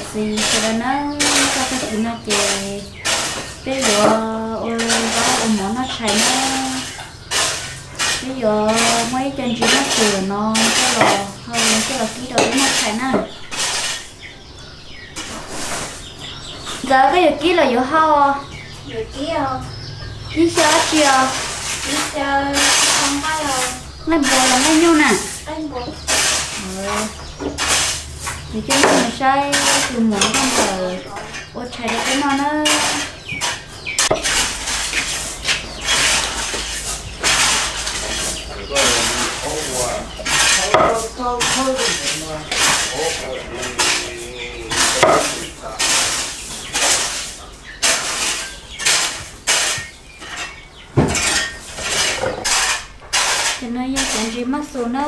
Txiv sawv daws nawb, txog tag kis no ces peb yuav ua zaub ua mov noj tshais na. Peb yuav muab ib co ntsis maj xus no coj los hau coj los kib rau peb noj tshais na. Ntxawm, koj yuav kib los yuav hau? Kib xyaw dab tsi os? Nqaij npua los nqaij nyuj na? Ces coj nej mus saib tus muam Nkauj Ntxawm ua tshais rau peb noj na. Cov no yog cov ntsis maj xus na,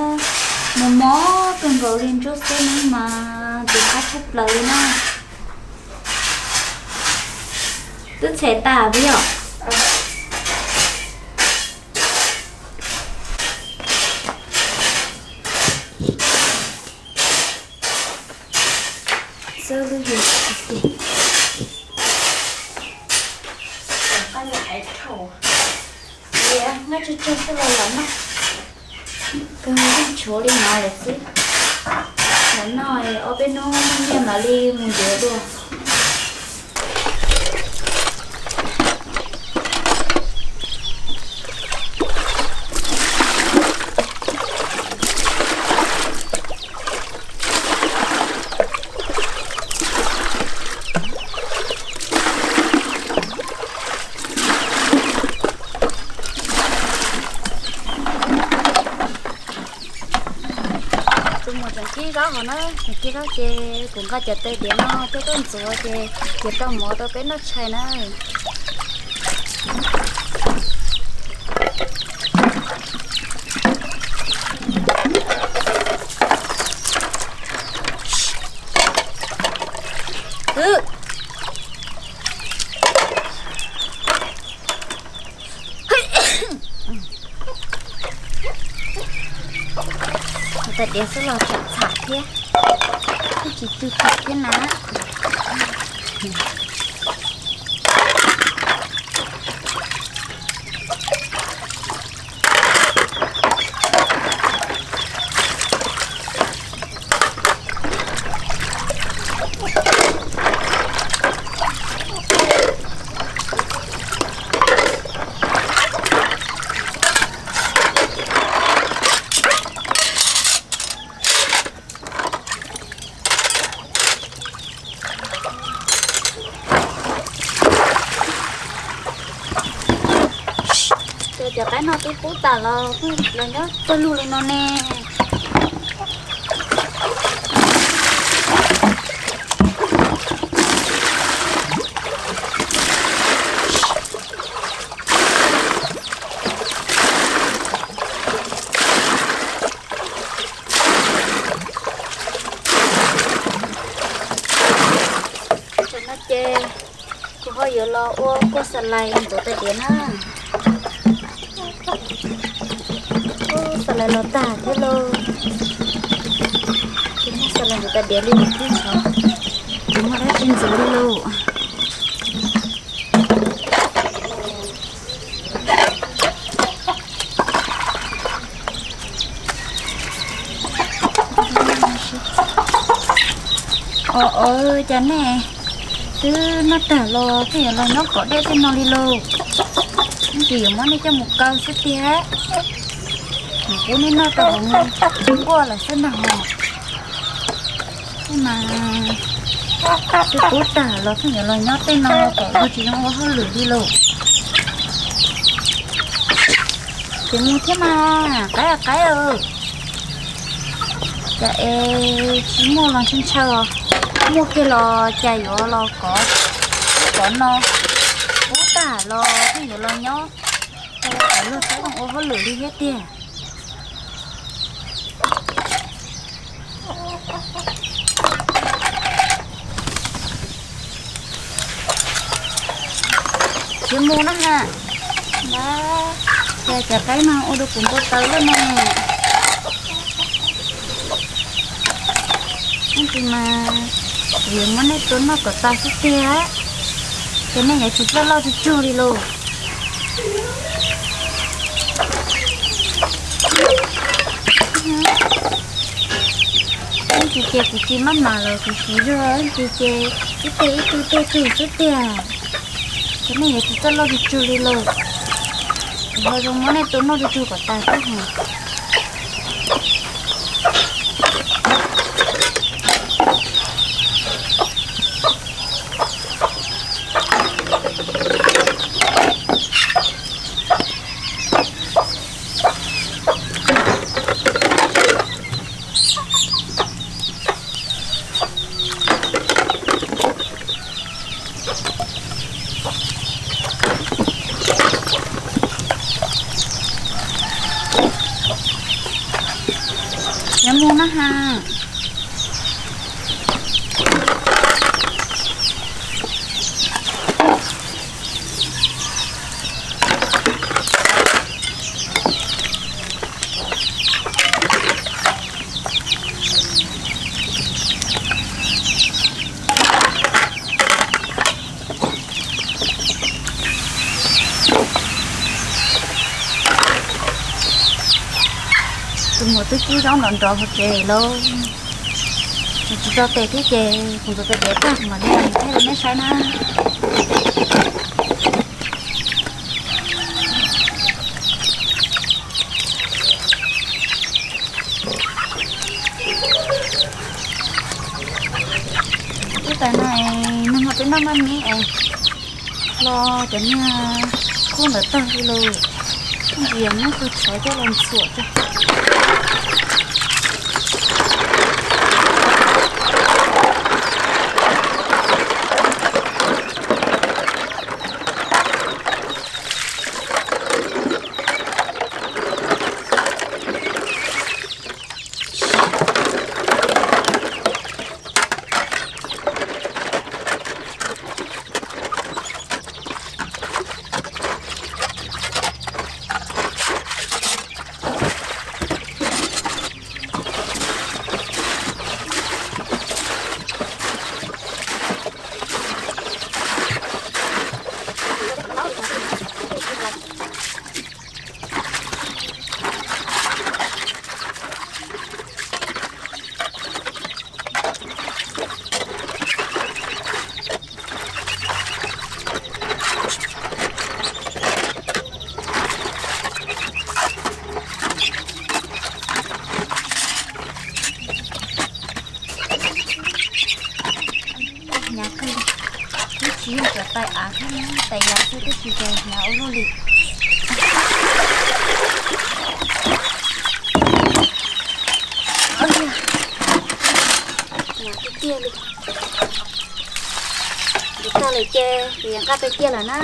mos mos kawg nkaus li, ntsuab xwb mas tus qab tshaj plaws li na. Twb txhem tas puas yog? Xwb lub yus tiag. Nqaij tsawg tsawg xwb los lam noj, kawg yeej tshuav li no lawm xwb. Lam noj ob peb hnub nyiaj mam li mus yuav dua. Tus muam tseem kib zaub hauv na, tseem kib zaub ces kuv nqa cov tais diav no coj tuaj ntxuav ces, ces tau mov rau peb noj tshais na. Tais diav xwb los tseem txham thiab, kuj tsis tsw phem thiab na. Cov qaib no twb pub tas los los nyob txog lug li no ne. Tam no ces kuv ho yuav los ua kua xa lais ntxuav tais diav na. Kua xa lais los tag thiab lauj. Tsis muaj xa lais ntxuav tais diav li lawm thiab, tsis muaj dab tsi ntxuav li lauj. Os, cas nej twb noj tag los pheej yuav los nyob kom deb tej no li lauj? Ces yuav muab nej coj mus kaw xwb tiag. Kuv pub nej noj rau hauv nquaj lawm xwb ntag hos. Mas twb pub tag los pheej yuav los nyob tej no kom luag tsis zoo ua hauj lwm li lauj. Ces mus thiab mas qaib qaib. Cas es tsis muaj los ntshaw ntshaw os. Muaj kiag los cas yuav los kov, kov no. Pub tag los pheej yuav los nyob, kom luag tsis zoo ua hauj lwm li thiab tiag. Tsis mus na ha. Cas cov qaib no ua rau kuv npau taws lawm ne. Ib ntsis mas Kuv yuav muab nej tua noj kom tas xwb tiag, ces nej yuav tsis txawj loj tsuj tsuag li lauj. Ib ntsis ces kuv tsis maj mam los kuv siv zog, ib ntsis ces ib tug ib tug tuag tsug xwb tiag, ces nej yuav tsis txawj loj tsuj tsuag li lauj. Kuv ho zoo muab nej tua noj tsuj tsuag kom tas xwb heev. Yuav mus na has. Tus muam twb cub zaub nrov nrov hauv tsev lauj. Tsis tso tes thiab ces kuv ntxuav tes dev tag kuv mam li thaij rau nej saib na. Ub, tais no nag hmo peb noj maj mib es hlo cov niag khuab ntawd tag li lauj. Ib ntsis muab tug tshov coj los ntxuam tso. Hnyav kawg li, twb tsis yog cov tais av thiab, tais yav xwb twb tsis tau hnyav ua luaj li. Hnyav tiag tiag li. Yuav tag lawm ces kuv yuav nqa pem ciaj lawm na.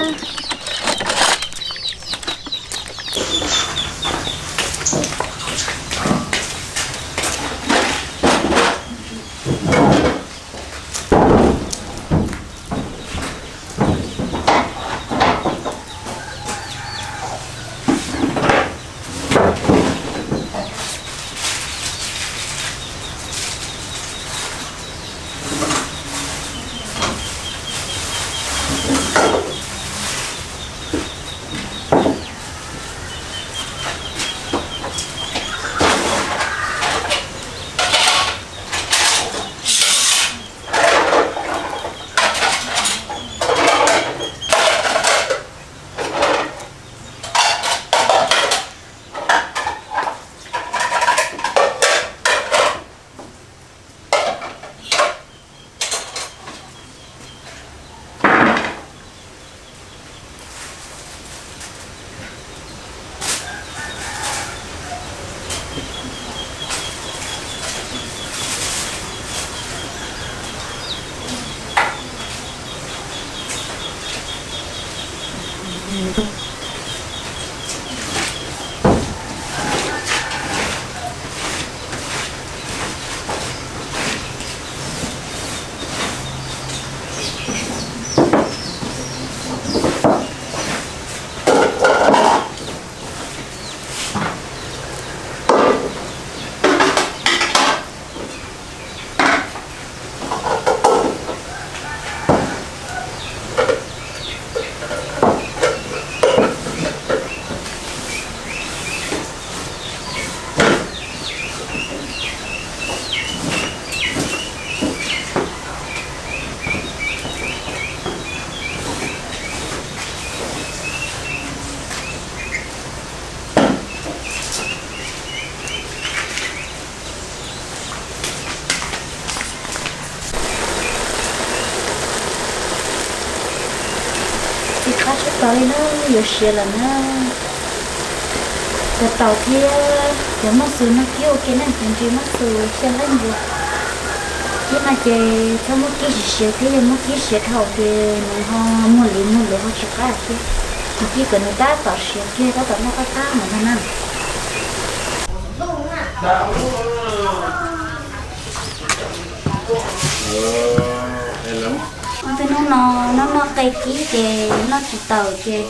Tau li na, yuav siav lawm na. Cov taus thiab cov maj xus no kib ua ke na, cov ntsis maj xus xyaw laib npua. Kib no ces txhob muab kib siav siav thiab, yog muab kib siav dhau ces nws ho muag liv muag luav ho tsis qab thiab. Nws kib kom nws tab tom siav kiag tab tom noj qab qab ntawd ntag na. Ob tug hnub no noj noj qe kib ces noj tsis tawm ces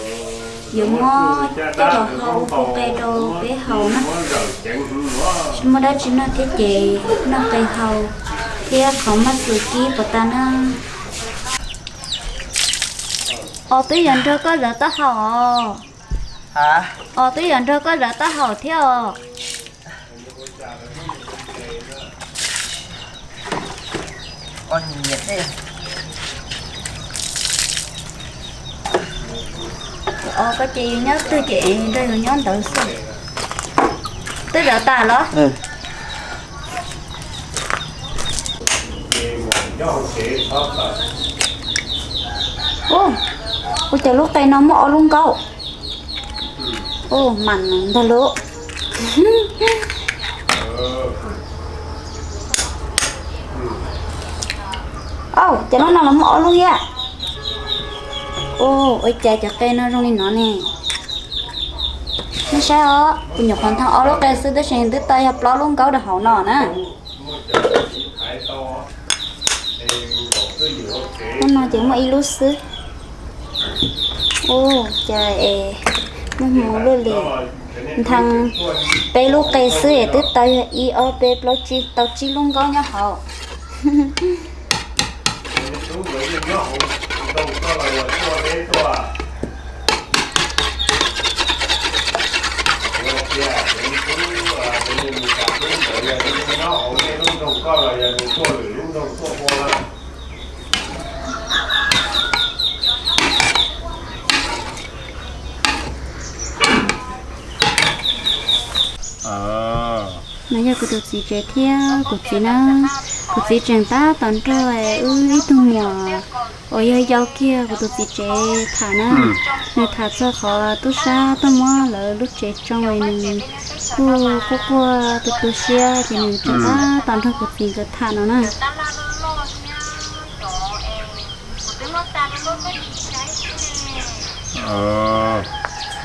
yuav muab coj los hau ua qe rau peb haus na. Tsis muaj dab tsi noj thiab ces noj qe hau thiab qhov maj xus kib puas tas na. Os, twb yog nrog koj zawv taub hau os. Os, twb yog nrog koj zawv taub hau thiab os. Os, koj ces yus nyob twg ces nrog yus nyob ntawd xwb. Twb zawv tas los? Ua cas lub qe no muaj ob lub nkaub? Ua mas ntag lauj. Au, cas lub no los muaj ob lub thiab. Ua cas cov qe no zoo li no ne? Nej saib os, kuv nyuam qhuav nthe ob lub qe xwb tab sis twb tau yog plaub lub nkaub rau hauv no na. Lub no ces muaj ib lub xwb. Ua cas es muaj hmoo luaj li. Nthe peb lub qe xwb es twb tau yog ib ob peb plaub tsib, tau tsib lub nkaub nyob hauv. No yog kuv tus txiv tsev thiab kuv txiv na. Kuv txiv tseem tab tom nrog wb ib tug muam uas yog yau kiag kuv tus txiv tsev tham na. Nws tham txog qhov tub sab tuaj muab lawv lub tsev tsoo es nws kuj quaj quaj tu tu siab ces nws tseem tab tom nrog kuv txiv nkawd tham no na.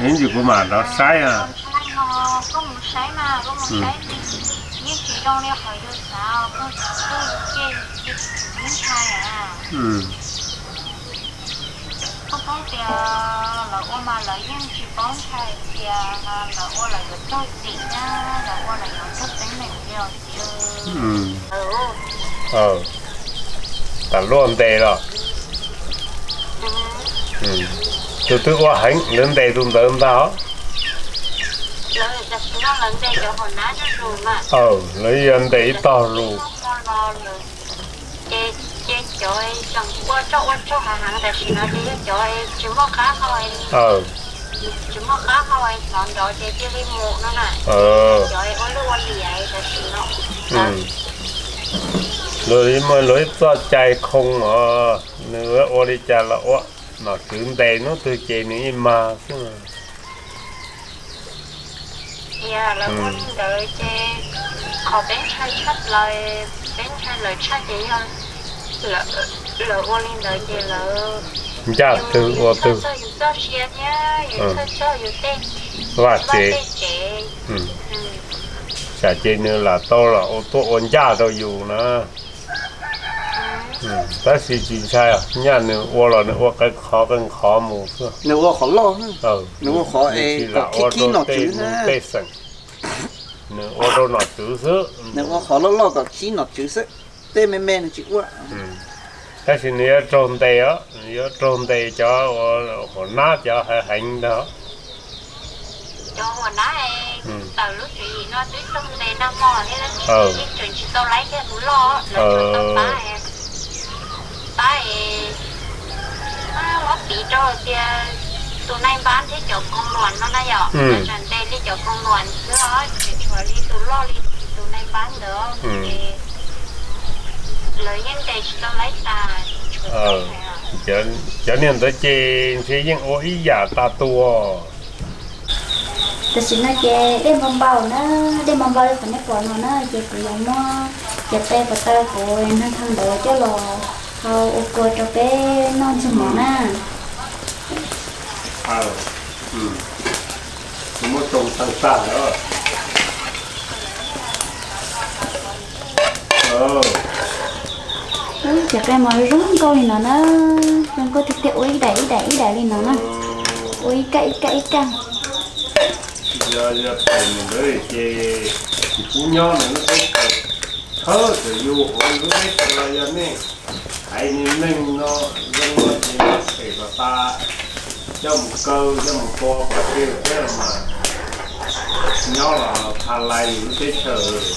Ib ntsis kuv mam rov saib. Tas luaj ntes los? Tus twg ua heev lawv ntes tus ntawd ntag. Lawv yog ntes ib tog zus. Luag ib muaj luag ib txoj cai khoo os, nws ua li cas los ua, nom tswv ntes hnub twg ces nws ib mag xwb. Lawv ua li ntawd ces qhov peb ntshai tshaj plaws, peb ntshai lawv tshaj ces yog lawv ua li ntawd ces lawv ncaj twg ua twg, vaj tsev, tsam ces nws lam tau los ua tuaj ua ncaj rau yus na. Tab sis tsis ntshai, nyaj nws ua los nws ua qee qhov qee qhov mus xwb. Nws ua qhov loj, nws ua qhov es tsis lam ua rau tej xeem, nws ua rau nom tswv xwb. Nws ua qhov loj loj kom khib nom tswv xwb, tej me me nws tsis ua. Tab sis nws yuav raug ntes os, nws yuav raug ntes cov uas hauv nab cov heev ntag. Pab, muab piv rau tias tus nai npab thiab cov koos luam no na yom, tsam ntes li cov koos luam xwb os, tseem tshuav li tus loj li tus nai npab ntawd ces lawv yeej ntes tsis tau laib tas, tshuav tau hais. Cov niag ntawd ces ntshe yeej ua ib yam tas tuaj. Tam sim no ces dej npau npau na, dej npau npau li qhov nej pom no na, ces kuv yuav muab cov qe pos taw kuv nag thaj ntawd coj los hau ua kua rau peb noj ntxuag mov na. Muab tsoo tag tag os. Cov qe mos zoo nkauj li no na, zoo nkauj tiag tiag, ua ib daim ib daim ib daim li no na, ua ib kaj ib kaj ib kaj. Yog yog pem ntawd ces tsis pub nyob nws lub teb chaws, thawj txawm yus hauv lub teb chaws los yog nej haiv neeg no zoo no ces pem kom tas, coj mus kaw coj mus tua qhov twg thiab los mas nyob los tha lais yus lub teb chaws.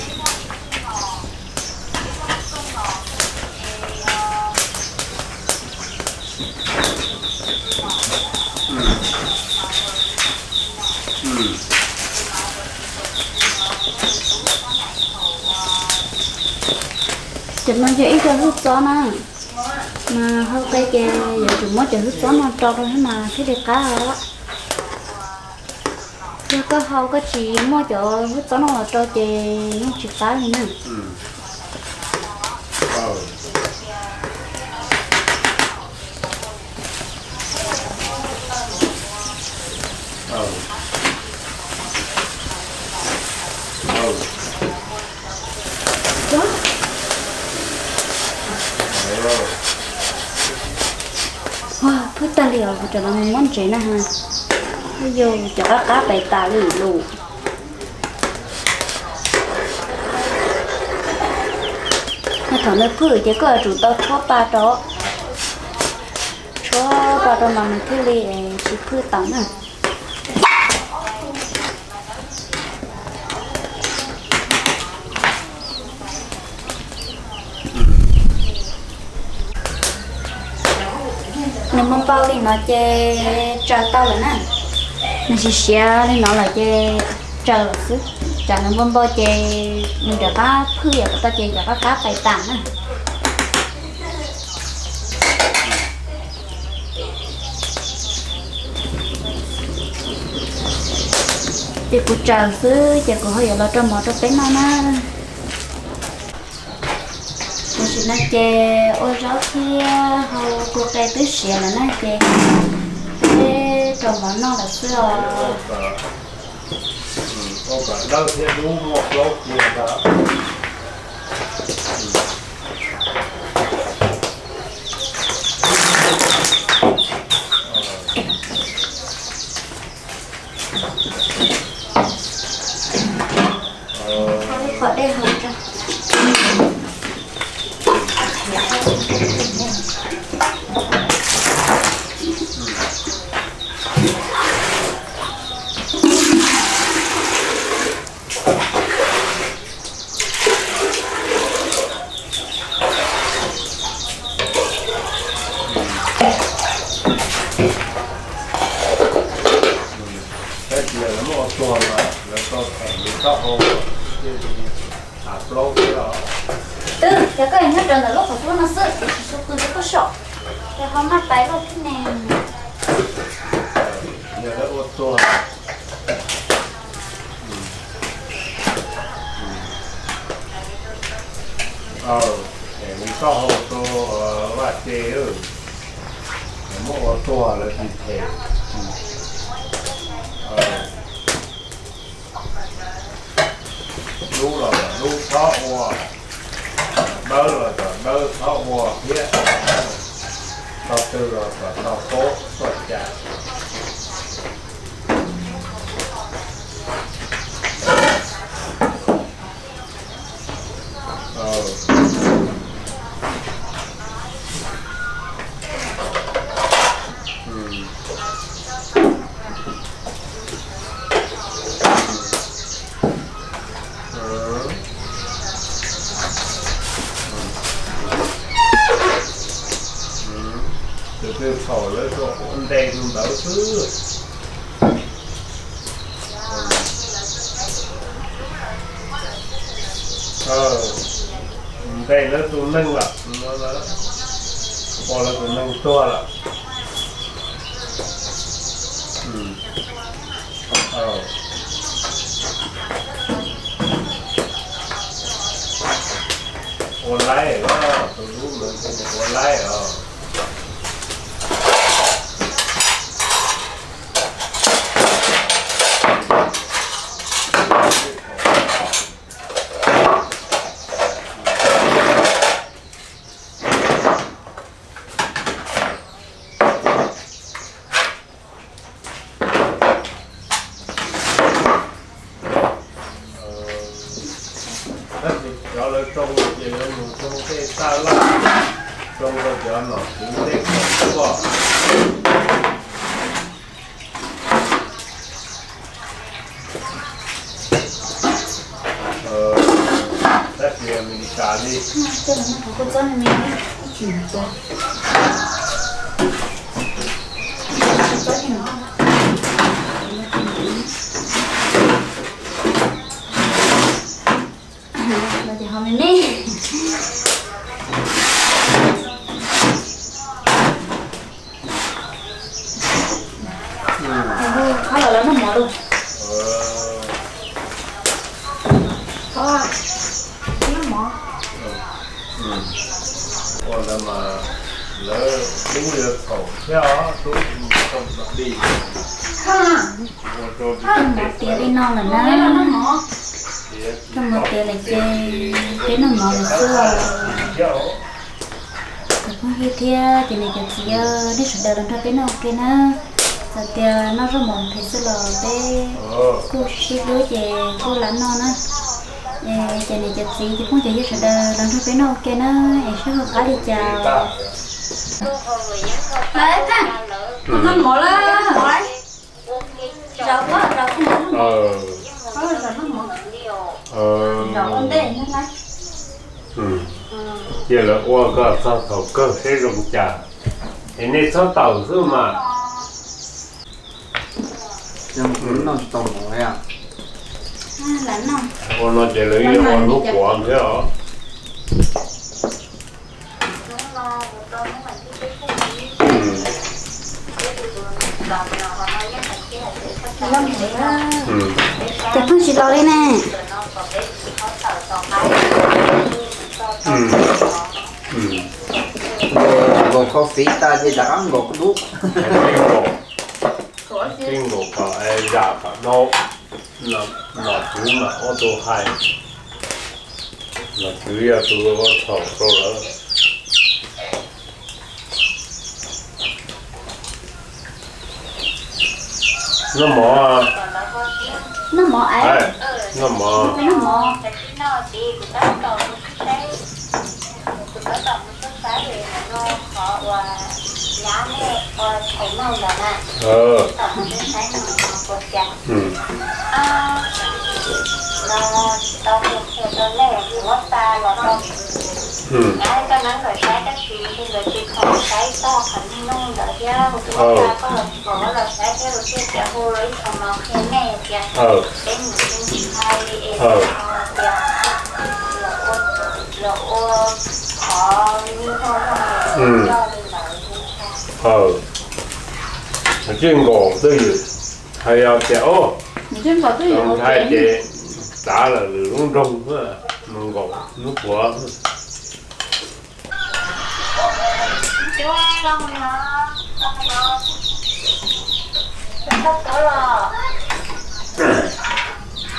Cov no yog ib co hwj txob na, mas hau qe ces yuav tsum muab cov hwj txob no rau rau thiab mas thiaj li qab os. Yog koj hau koj tsis muab cov hwj txob no los rau ces yeej tsis qab li na. Phwb tag li os, kuv rov los muab ntsev na ha. Yog cov qab qab pais tas li lus. Thaum nws phwj ces koj yuav tsum tau tshuab pa rau, tshuab pa rau mas nws thiaj li tsis phwj tau na. Nws muaj npau li no ces tsaws tau lawm na. Nws siav siav li no lawm ces tsaws lawm xwb. Tsam nws npau npau ces nws rov qab phwj yam kom tau ces rov qab qab pais tas na. Ces kuv tsaws xwb ces kuv ho yuav los rau mov rau peb noj na. Tam sim no ces ua zaub thiab hau kua qe twb siav lawm na ces peb rau mov noj lawm xwb os. Ua kom dawb thiab dub muaj plaub kiag ntag. Qhov dej hau tso. Tab sis lawv muab ua tuag mas lawv tau them li taub hau thiaj li tas plaub thiab os. Twb, ces koj nyob rawv ntawm lub qhov cub no xwb, kuv tsis xu pw rau koj saum, ces ho maj pais loj thiab ne. Yog lawv ua tuag. Them li taub hau rau vaj tse, muab ua tuag lawv tsis them. Dub los kom dub txhob ua, dawb los kom dawb txhob ua thiab, tog twg los kom tog paub txoj cai. Tus twg thaum lawv ua nte tus ntawd xwb. Nte lawv tus neeg lawm no. Ua lawv tus neeg tuag lawm. Ua laib os, tus lub ntawd ua laib os. Tab sis cov lawv tsoo ces lawv mus tsoo tej taj laj, tsoo rau cov nom tswv tej khoom tuaj. Tab sis Amelikas li. Qhov los lawv noj mov lawm. Qhov noj mov. Ua ntawd mas lawv tub yuav txhaum thiab os, tub tsis mus tau dog dig. Noj mov tiav li no lawm na. Noj mov tiav lawm ces peb noj mov lawm xwb. Cov phooj ywg thiab cov niam cov txiv, nej sawv daws los nrog peb noj ua ke na. Txawm tias noj zaub mov phem xwb los peb kuj sib hlub ces kuj lam noj na. Cov niam cov txiv cov phooj cov ywg sawv daws los nrog peb noj ua ke na, es seb ho qab li cas. Noj mov lawm. Cia lawv ua kom txog thaum kawg seb zoo cas, es nej txhob tawm xwb mas. Ua no ces lawv yeej ua hnub puav thiab os. Ces pheej tsis los li ne. Nkaus kho fiv tas ces rov qab nkaus dub. Tib nkaus kom zam kom dhau. Nom tswv mas ua tus hais, nom tswv yog tus ua txhaum rau lawv. Noj mov. Noj mov. Noj mov. Txij nkaus twj ywm hais yog tias, o, ntshai ces txav lawm lwm lub nroog, mus nkaum hnub puav.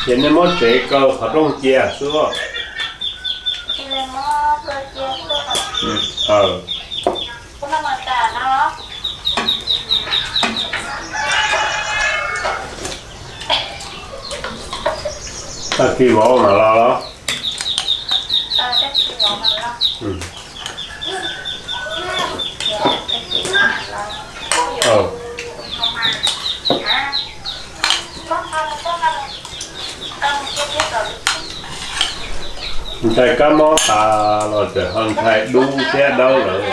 Ces nej muab tsev kaw qhov rooj cia xwb. Tag kis vauv mam los los. Ntshai kab mob tas los tseem ho ntshai dub thiab dawb lawm.